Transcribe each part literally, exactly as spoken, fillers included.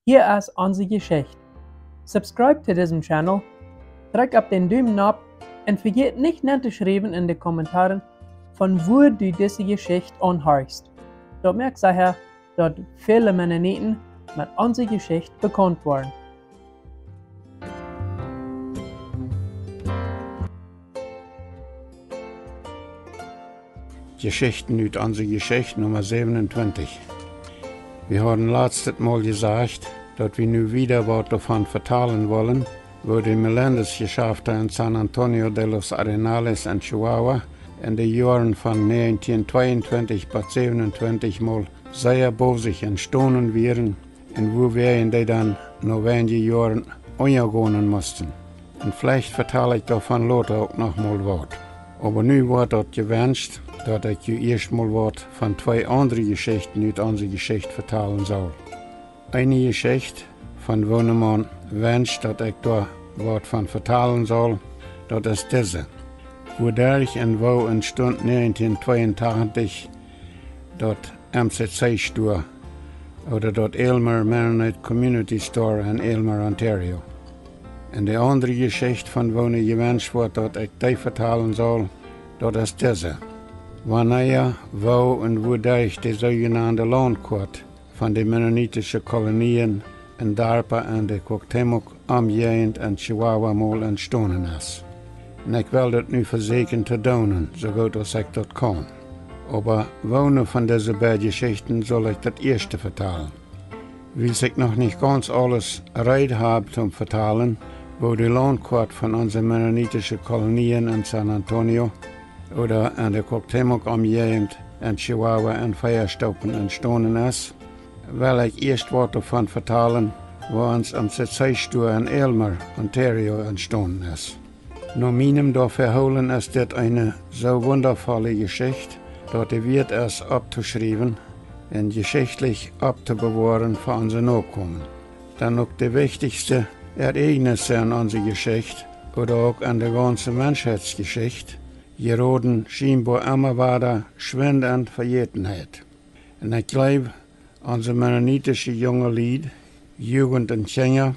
Hia es onse Jeschicht. Subscribe to disen Channel, drekj opp dän Dumen nopp un vejät nich nen to schriewen en de Kommentaren, von wua du dise Jeschicht aunhorchst. Daut moakt secha, daut väle Mennoniten met onse Jeschicht bekaunt woaren. Jeschichten ut onse Jeschicht Numma säwenuntwintich. Wie hauden latstet Mol jesajcht, daut wie nu wieda waut doavon vetalen wellen, woo de Melendez-Jeschafta en San Antonio de los Arenales en Chihuahua en de Joaren von näajentieen tweeuntwintich bat säwenuntwintich mol sea bosich entstonen wieren un wuawäajen dee dan no weinje Joaren unjagonen musten. Un veleicht vetal ekj doavon lota uk noch mol waut. Oba nu woat daut jewenscht, daut ekj ju ieescht mol waut von twee aundre Jeschichten ut onse Jeschicht vetalen saul. Eene Jeschicht, von woone maun wenscht, daut ekj doa waut von vetalen saul, daut es dise. Wuaderch un woo entstunt näajentieen tweeuntachentich daut M C C Store ooda daut Aylmer Mennonite Community Store en Aylmer, Ontario. Un de aundre Jeschicht, von woone jewenscht woat, daut ekj dee vetalen saul, daut es dise. Wanea, woo un wuaderch de soojenaunde Launtkoat von de mennonitische Kolonien un Darpa en de Cuauhtémoc Omjäajent en Chihuahua mol entstonen es. Un ekj well daut nu vesäkjen to doonen, soo goot aus ekj daut kaun. Oba woone von dise beid Jeschichten saul ekj daut ieeschte vetalen? Wiels ekj noch nich gaunz aules reed hab toom vetalen, woo de Launtkoat von onse mennonitische Kolonien en San Antonio ooda en de Cuauhtémoc Omjäajent en Chihuahua en Feastopen entstonen es, well ekj ieescht waut doavon vetalen, woo ons M C C Store en Aylmer, Ontario entstonen es. No mienem Doaväahoolen es dit eene soo wundavolle Jeschicht, daut dee wieet es opptoschriewen un jeschichtlich opptobewoaren fa onse Nokomen. Dan uk de wichtichste Ereignisse en onse Jeschicht ooda uk en de gaunze Menschheitsjeschicht jeroden schienboa emma wada schwind en Vejätenheit. Un ekj jleew, onse mennonitische junge Lied, Jugend un Kjinja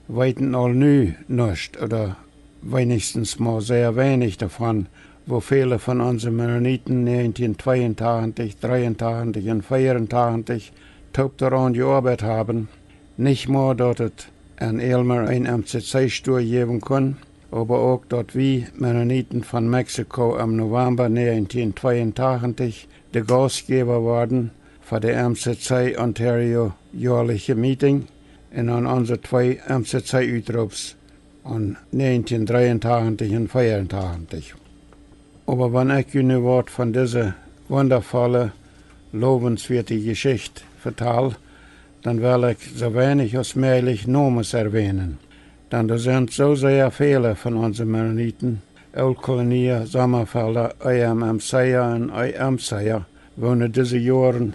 weeten aul nu nuscht ooda weinichstens mau sea weinich doavon, woo väle von onse Mennoniten näajentieen tweeuntachentich, dreeuntachentich un veeruntachentich toop doaraun jeoabeit haben, nich mau daut et en Aylmer een M C C Store jäwen kunn, oba uk daut wie Mennoniten von Mexiko em November näajentieen tweeuntachentich de Gaustjäwa worden fa de M C C Ontario joaliche Meeting un aun onse twee M C C Utroops aun näajentieen dreeuntachentich un veeruntachentich. Oba wan ekj ju nu waut von dise wundavolle, lowenswieete Jeschicht vetal, dan well ekj soo weinich aus mäajlich Nomes erwänen. Dan doa sent soo sea väle von onse Mennoniten, Ooltkolonia, Sommafelda, E M M C un E M C, woone dise Joaren,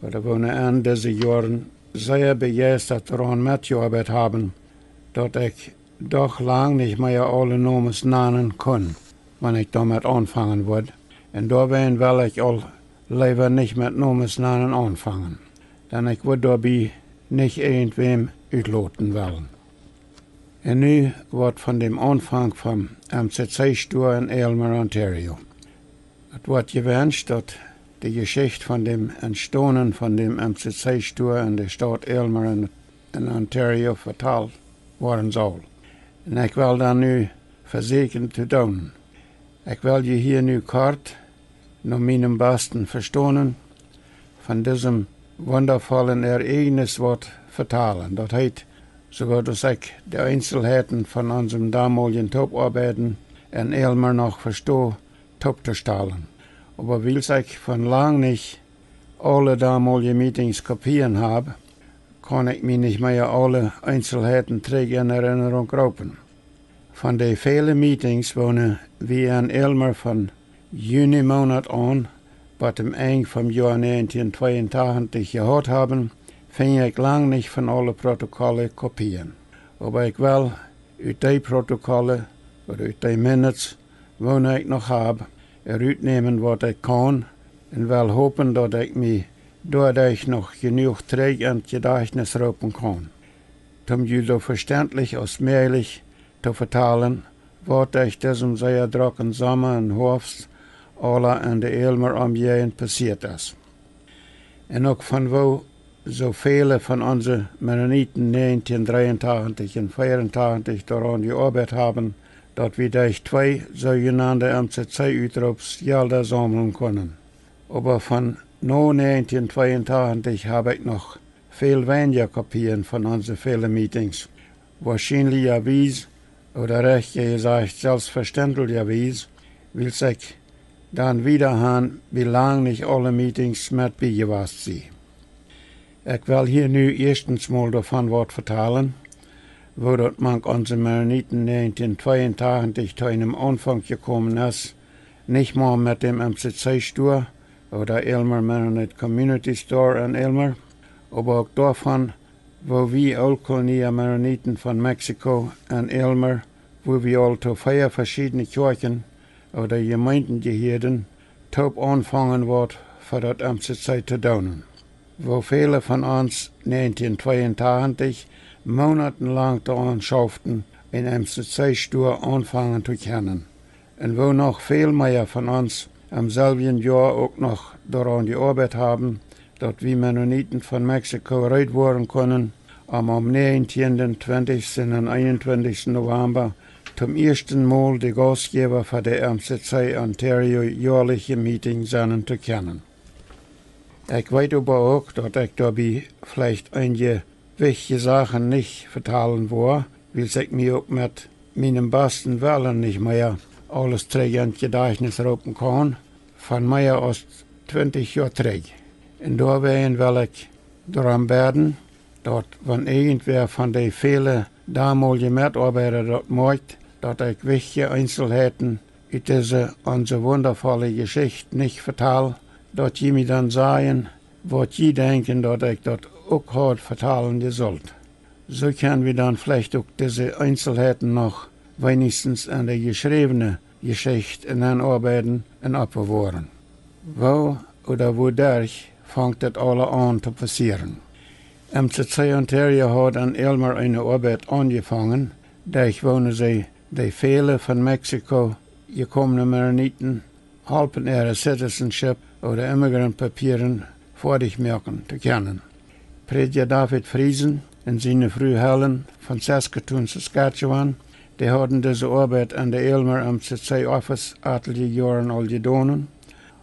ooda woone en dise Joaren sea bejeistat doaraun metjeoabeit haben, daut ekj doch lang nich mea aule Nomes nanen kunn, wan ekj doamet aunfangen wudd. Un doawäajen well ekj aul leewa nich met Nomes nanen aunfangen, dan ekj wudd doabie nich irjentwäm utloten wellen. Un nu waut von däm Aunfank vom M C C Store en Aylmer, Ontario. Et woat jewenscht, daut de Jeschicht von däm Entstonen von däm M C C Store en de Staut Aylmer en, en Ontario vetalt woaren saul. Un ekj well dan nu vesäkjen to doonen. Ekj well ju hia nu kort, no mienem basten Vestonen, von disem wundavollen Ereignis waut vetalen. Daut heet, soo goot aus ekj de Eenselheiten von onsem damoljen Toopoabeiden en Aylmer noch vesto, tooptostalen. Oba wiels ekj von lang nich aule damolje Meetings Kopien hab, kaun ekj mie nich mea aule Eenselheiten trigj en Erinnerunk roopen. Von de väle Meetings, woone wie en Aylmer von Juni Moonat aun bat dem Enj vom Joa näajentieen tweeuntachentich jehaut haben, finj ekj lang nich von aule Protokolle Kopien. Oba ekj well ut dee Protokolle ooda ut dee Minutes, woone ekj noch hab, rutnämen waut ekj kaun, un well hopen, daut ekj mie doaderch noch jenuach trigj ent Jedajchtnis roopen kaun, toom junt soo vestentlich aus mäajlich to vetalen, waut derch disem sea drocken Somma un Hoafst aula en de Aylmer Omjäajent passieet es. Un uk von woo soo väle von onse Mennoniten näajentieen dreeuntachentich un veeruntachentich doaraun jeoabeit haben, daut wie derch twee soojenande M C C Utroops Jelda saumlen kunnen. Oba von no näajentieen tweeuntachentich hab ekj noch väl weinja Kopien von onse väle Meetings. Woarschienlichawies, ooda rajchta jesajcht selfstvestentlichawies, wiels ekj dan wieda han bie lang nich aule Meetings met bie jewast sie. Ekj well hia nu ieeschtens mol doavon waut vetalen, woo daut mank onse Mennoniten näajentieen tweeuntachentich to eenem Aunfank jekomen es, nich mau met däm M C C Store ooda Aylmer Mennonite Community Store en Aylmer, oba uk doavon, woo wie Ooltkolonia Mennoniten von Mexiko en Aylmer, wua wie aul to vea veschiedne Kjoakjen ooda Jemeenten jehieeden, toop aunfungen waut fa daut M C C to doonen. Woo väle von ons näajentieen tweeuntachentich moonatenlang doaraun schauften, een M C C Store aunfangen to kjennen. Un woo noch väl mea von ons em selwjen Joa uk noch doaraun jeoabeit haben, daut wie Mennoniten von Mexiko reed woaren kunnen, om aum näajentieenden, twintichsten un eenuntwintichsten November toom ieeschten Mol de Gaustjäwa fa de M C C Ontario joaliche Meeting sennen to kjennen. Ekj weet oba uk, daut ekj doabie veleicht eenje wichtje Sachen nich vetalen woa, wiels ekj mie uk met mienem basten Wellen nich mea aules trigj ent Jedajchtnis roopen kaun, von mea aus twintich Joa trigj. Un doawäajen well ekj doarom bäden, daut wan irjentwäa von de väle damolje Metoabeida daut moakjt, daut ekj wichtje Eenselheiten ut dise onse wundavolle Jeschicht nich vetal, daut jie mie dan sajen, waut jie denkjen, daut ekj daut uk haud vetalen jesult. Soo kjenn wie dan veleicht uk dise Eenselheiten noch weenichstens en de jeschräwne Jeschicht enenn oabeiden un oppbewoaren. Woo ooda wuaderch funk dit aula aun to passieren? M C C Ontario haud en Aylmer eene Oabeit aunjefongen, derch woone see de väle von Mexiko jekomne Mennoniten halpen äare Citizenship ooda Immigrant Papieren foadich moaken to kjennen. Prädja David Friesen un siene Fru Helen von Saskatoon, Saskatchewan, dee hauden dise Oabeit en de Aylmer M C C Office atelje Joaren aul jedonen,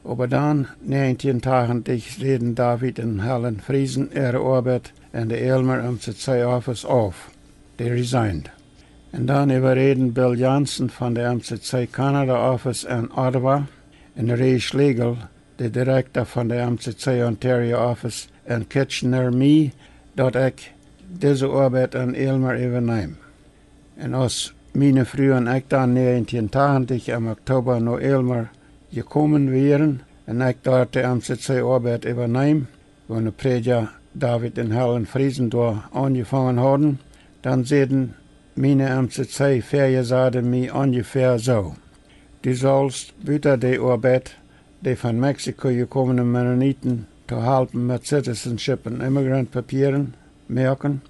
oba dan, näajentieen tachentich, säden David un Helen Friesen äare Oabeit en de Aylmer M C C Office auf. They resigned. Un dan äwaräden Bill Janzen von de M C C Canada Office en Ottawa un Ray Schlegel, de Direkta von de M C C Ontario Office en Kitchener, mie, daut ekj dise Oabeit en Aylmer äwaneem. Un aus miene Fru un ekj dan näajentieen tachentich em Oktoba no Aylmer jekomen wieren un ekj doa de M C C Oabeit äwaneem, woone Prädja David un Helen Friesen doa aunjefongen hauden, dan säden miene M C C Väajesade mie onjefäa soo: Du saust buta de Oabeit, de von Mexiko jekomne Mennoniten to halpen met Citizenship un Immigrant Papieren moaken,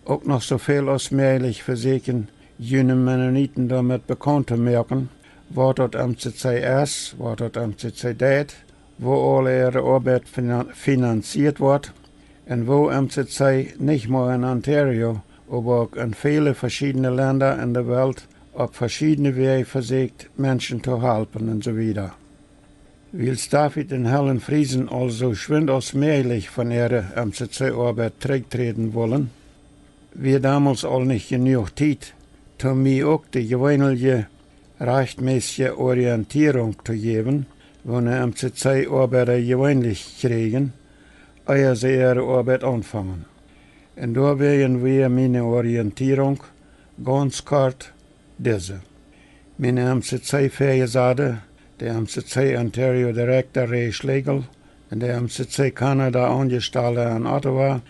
uk noch soo väl aus mäajlich vesäkjen, june Mennoniten doamet bekaunt to moaken, waut daut M C C es, waut daut M C C deit, woo aul äare Oabeit finan-, finanzieet woat un woo M C C nich mau en Ontario, oba uk en väle veschiedne Lenda en de Welt opp veschiedne Wäaj vesäkjt, Menschen to halpen un soo wieda. Wiels David un Helen Friesen aul soo schwind aus mäajlich von äare M C C Oabeit trigjträden wullen, wia domols aul nich jenuach Tiet, toom mie uk de jeweenelje rajchtmäßje Orientierunk to jäwen, woone M C C Oabeida jeweenlich kjrieejen, ea see äare Oabeit aunfungen. Un doawäajen wia miene Orientierunk gaunz kort dise: Miene M C C Väajesade, de M C C Ontario Direkta Ray Schlegel un de M C C Canada Aunjestalde en Ottawa,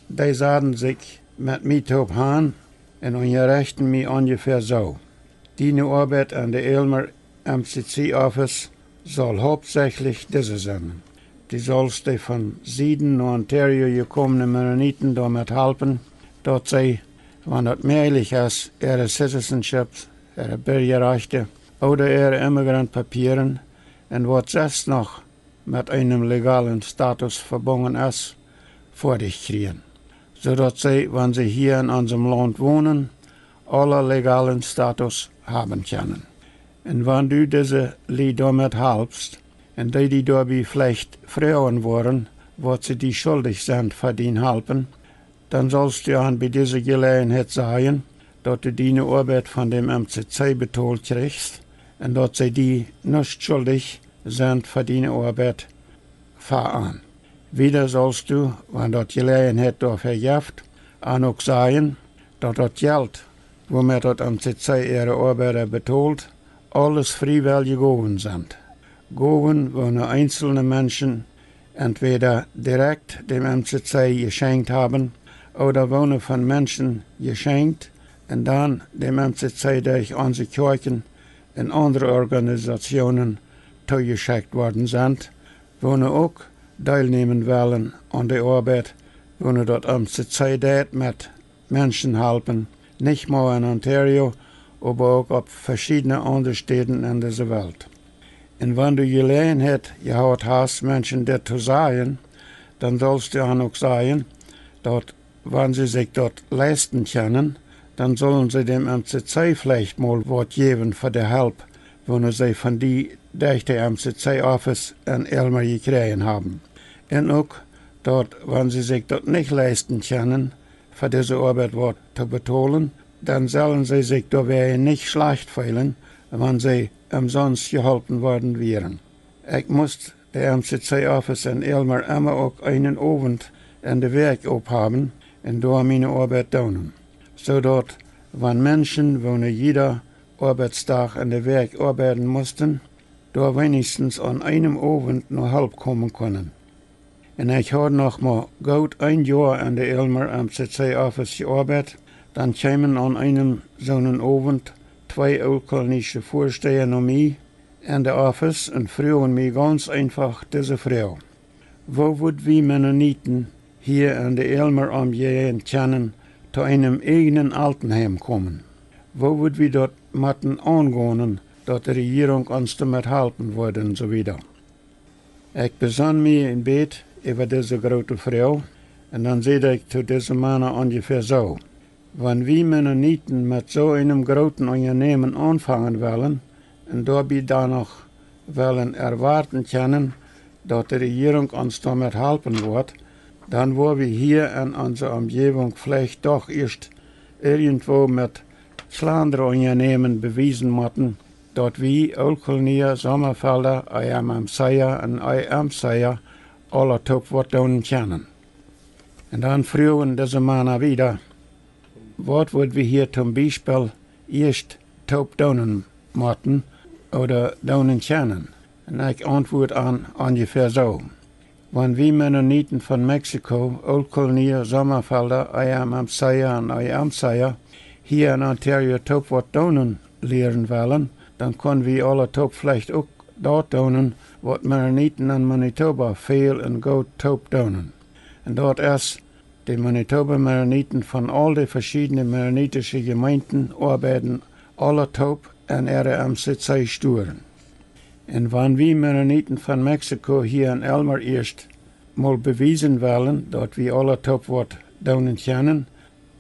dee saden sikj met mie toop han un unjarechten mie onjefäa soo: Diene Oabeit en de Aylmer M C C Office saul hauptsächlich dise sennen: Du saust de von Sieden no Ontario jekomne Mennoniten doamet halpen, daut see, wan daut mäajlich es, äare citizenships, äare Birjarajchte ooda äare Immigrantpapieren un waut sest noch met eenem legalen Status vebungen es, foadich kjrieen, soo daut see, wan see hia en onsem Launt wonen, aule legalen Status haben kjennen. Un wan du dise Lied doamet halpst, un dee die doabie veleicht froagen woaren, waut see die schuldich sent fa dien Halpen, dan saust du an bie dise Jeläajenheit sajen, daut du diene Oabeit von däm M C C betolt kjrichst un daut see die nuscht schuldich sent fa diene Oabeit fa an. Wieda saust du, wan daut Jeläajenheit doafäa jeft, an uk sajen, daut daut Jelt, wuamet daut M C C äare Oabeida betolt, aules friewellje Gowen sent. Gowen, woone eenzelne Menschen entwäda direkt däm M C C jeschenkt haben ooda woone von Menschen jeschenkt un dan däm M C C derch onse Kjoakjen un aundre Organisatsionen toojeschekjt worden sent, woone uk deelnämen wellen aun de Oabeit, woone daut M C C deit met Menschen halpen, nich mau en Ontario, oba uk opp veschiedne aundre Städen en dise Welt. Un wan du Jeläajenheit jehaut hast, Menschen dit to sajen, dan saust du an uk sajen, daut wan see sikj daut leisten kjennen, dan sullen see däm M C C veleicht mol waut jäwen fa de Help, woone see von die derch de M C C Office en Aylmer jekjräajen haben. Un uk, daut wan see sikj daut nich leisten kjennen, fa dise Oabeit waut to betolen, dan sellen see sikj doawäajen nich schlajcht feelen, wan see omsonst jeholpen worden wieren. Ekj must de M C C Office en Aylmer emma uk eenen Owent en de Wäakj op haben un doa miene Oabeit doonen, soo daut, wan Menschen, woone jieda Oabeitsdach en de Wäakj oabeiden musten, doa weenichstens aun eenem Owent no Help komen kunnen. Un ekj haud noch mau goot een Joa en de Aylmer M C C Office jeoabeit, dan kjeemen aun eenem soonen Owent twee ooltkolonische Väasteja no mie en de Office un fruagen mie gaunz eenfach dise Froag: Woo wudd wie Mennoniten hia en de Aylmer Omjäajent kjennen to eenem ieejnen Altenheim komen? Woo wudd wie daut motten aungonen, daut de Rejierunk ons doamet halpen wudd un soo wieda? Ekj besonn mie een bät äwa dise groote Froag, un dan säd ekj to dise Mana onjefäa soo: Wan wie Mennoniten met soo eenem grooten Unjanämen aunfangen wellen un doabie dan noch wellen erwoaten kjennen, daut de Rejierunk ons doamet halpen woat, dan woa wie hia en onse Omjäwunk veleicht doch ieescht irjentwoo met kjlandre Unjanämen bewiesen motten, daut wie Ooltkolonia, Sommafelda, E M M C un E M C aula toop waut doonen kjennen. Un dan fruagen dise Mana wieda: Waut wudd wie hia toom Biespel ieescht toop doonen motten ooda doonen kjennen? Un ekj auntwuad an onjefäa soo: Wan wie Mennoniten von Mexiko, Ooltkolonia, Sommafelda, E M M C un E M C hia en Ontario toop waut doonen lieren wellen, dan kunn wie aula toop veleicht uk daut doonen, waut Mennoniten en Manitoba väl un goot toop doonen. Un daut es, de Manitoba Mennoniten von aul de veschiedne mennonitische Jemeenten oabeiden aula toop en äare M C C Stuaren. Un wan wie Mennoniten von Mexiko hia en Aylmer ieescht mol bewiesen wellen, daut wie aula toop waut doonen kjennen,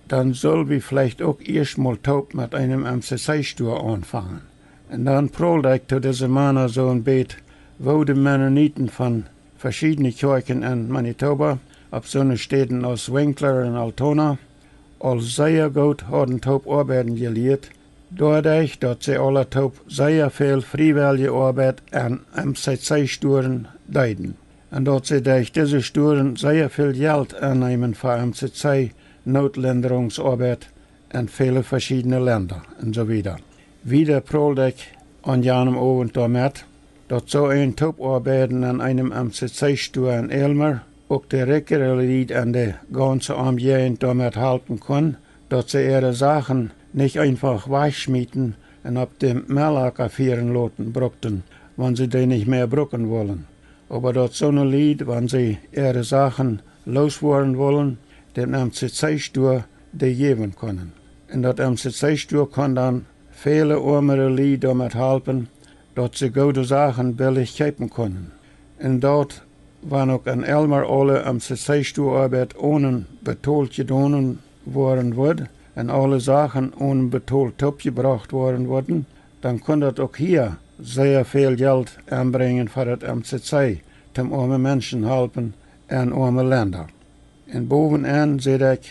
dan sull wie veleicht uk ieescht mol toop met eenem M C C Stua aunfangen. Un dan prold ekj to dise Mana soo een bät, woo de Mennoniten von veschiedne Kjoakjen en Manitoba, opp soone Städen aus Winkler un Altona, aul sea goot hauden toop oabeiden jelieet, doaderch daut see aula toop sea väl friewellje Oabeit en M C C Stuaren deeden, un daut see derch dise Stuaren sea väl Jelt enneemen fa M C C Nootlindrungsoabeit en väle veschiedne Lenda un soo wieda. Wieda prold ekj aun janem Owent doamet, daut soo een Toopoabeiden en eenem M C C Stua en Aylmer uk de rikjere Lied en de gaunze Omjäajent doamet halpen kunn, daut see äare Sachen nich eenfach wajchschmieten un opp de Mellaka fieren loten brukten, wan see dee nich mea bruken wullen. Oba daut soone Lied, wan see äare Sachen looswoaren wullen, dän M C C Stua dee jäwen kunnen. Un daut M C C Stua kunn dan väle oamere Lied doamet halpen, daut see goode Sachen billich kjeepen kunnen. Un daut, wan uk en Aylmer aule M C C Stua Oabeit onen betolt jedonen woaren wudd un aule Sachen onen betolt toopjebrocht woaren wudden, dan kunn daut uk hia sea väl Jelt enbrinjen fa daut M C C, toom oame Menschen halpen en oame Lenda. Un bowen aun säd ekj,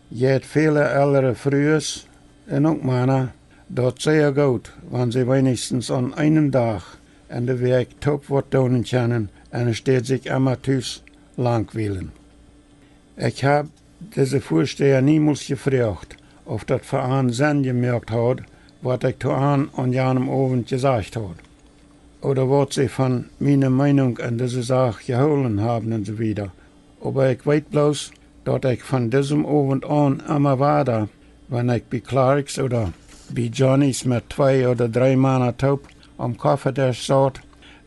jeit väle elre Frues un uk Mana daut sea goot, wan see weinichstens aun eenen Dach en de Wäakj toop waut doonen kjennen, enne Städ sikj emma tus langwielen. Ekj hab dise Väastäja niemols jefroacht, auf daut fa an Senn jemoakt haud, waut ekj to an aun janem Owent jesajcht haud, ooda waut see von miene Meenunk en dise Sach jehoolen haben un soo wieda. Oba ekj weet bloos, daut ekj von disem Owent aun emma wada, wan ekj bie Clarks ooda bie Johnny's met twee ooda dree Mana toop aum Koffedesch saut,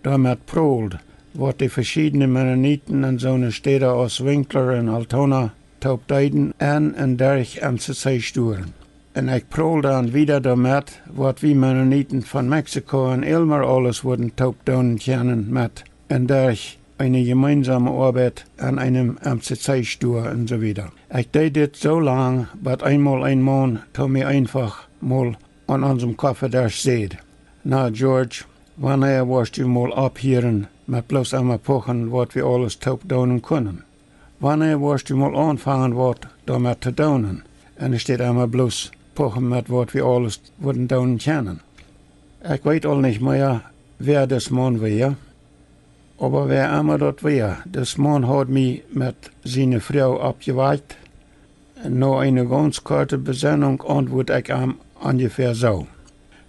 doamet prold, waut de veschiedne Mennoniten en soone Städa aus Winkler un Altona toop deeden en un derch M C C Stuaren. Un ekj prold dan wieda doamet, waut wie Mennoniten von Mexiko en Aylmer aules wudden toop doonen kjennen met un derch eene jemeensome Oabeit aun eenem M C C Stua un soo wieda. Ekj deed dit soo lang, bat eenmol een Maun to mie eenfach mol aun onsem Koffedesch säd: Na, George, wanea woascht du mol opphieren met bloos emma puchen, waut wie aules toop doonen kunnen? Wanea woascht du mol aunfangen, waut doamet to doonen, enne Städ emma bloos puchen met waut wie aules wudden doonen kjennen? Ekj weet aul nich mea, wäa dis Maun wia, oba wäa emma daut wia, dis Maun haud mie met siene Froag oppjewakjt. No eene gaunz korte Besennunk auntwuad ekj am onjefäa soo: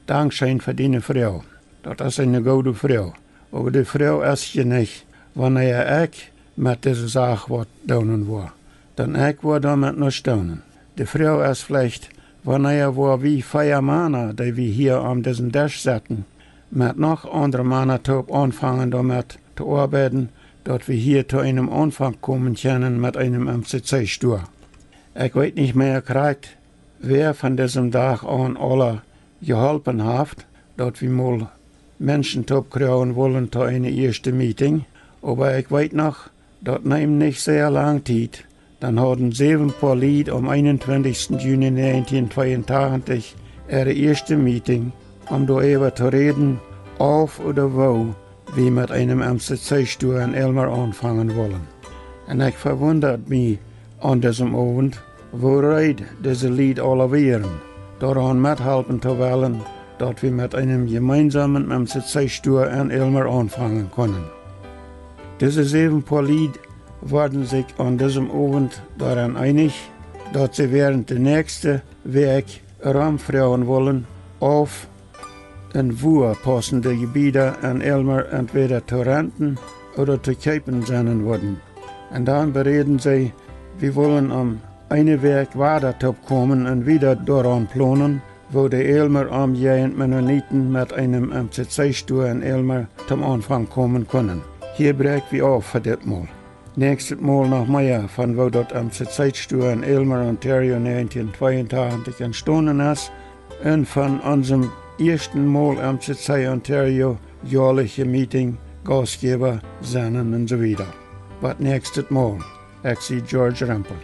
Dankscheen fa diene Froag. Daut es eene goode Froag. Oba de Froag es je nich, wanea ekj met dise Sach waut doonen woa. Dan ekj woa doamet nuscht doonen. De Froag es veleicht, wanea woa wie vea Mana, dee wie hia aun disen Desch setten, met noch aundre Mana toop aunfangen doamet to oabeiden, daut wie hia to eenem Aunfank komen kjennen met eenem M C C Stua. Ekj weet nich mea krakjt, wäa von disem Dach aun aula jeholpen haft, daut wie mol Menschen toop kjrieen wullen to eene ieeschte Meeting, oba ekj weet noch, daut neem nich sea lang Tiet, dan hauden säwen Poa Lied aum eenuntwintichsten Juni negentien tweeuntachentich äare ieeschte Meeting, om doaräwa to räden, auf ooda woo wie met eenem M C C Stua en Aylmer aunfangen wullen. Un ekj vewundad mie aun disem Owent, woo reed dise Lied aula wieren, doaraun methalpen to wellen, daut wie met eenem jemeensomen M C C Stua en Aylmer aunfangen kunnen. Dise säwen Poa Lied worden sikj aun disem Owent doaraun eenich, daut see wäarent de näakjste Wäakj romfroagen wullen, auf un wua paussende Jebieda en Aylmer entwäda to renten ooda to kjeepen sennen wudden. Un dan beräden see, wie wullen om eene Wäakj wada toop komen un wieda doaraun plonen, woo de Aylmer Omjäajent Mennoniten met eenem M C C Stua en Aylmer toom Aunfank komen kunnen. Hia bräakj wie auf fa dit Mol. Näakjstet Mol noch mea von woo daut M C C Stua en Aylmer, Ontario negentien tweeuntachentich entstonen es, un von onsem ieeschten Mol M C C Ontario joaliche Meeting, Gaustjäwa sennen un soo wieda. Bat näakjstet Mol, ekj sie George Rempel.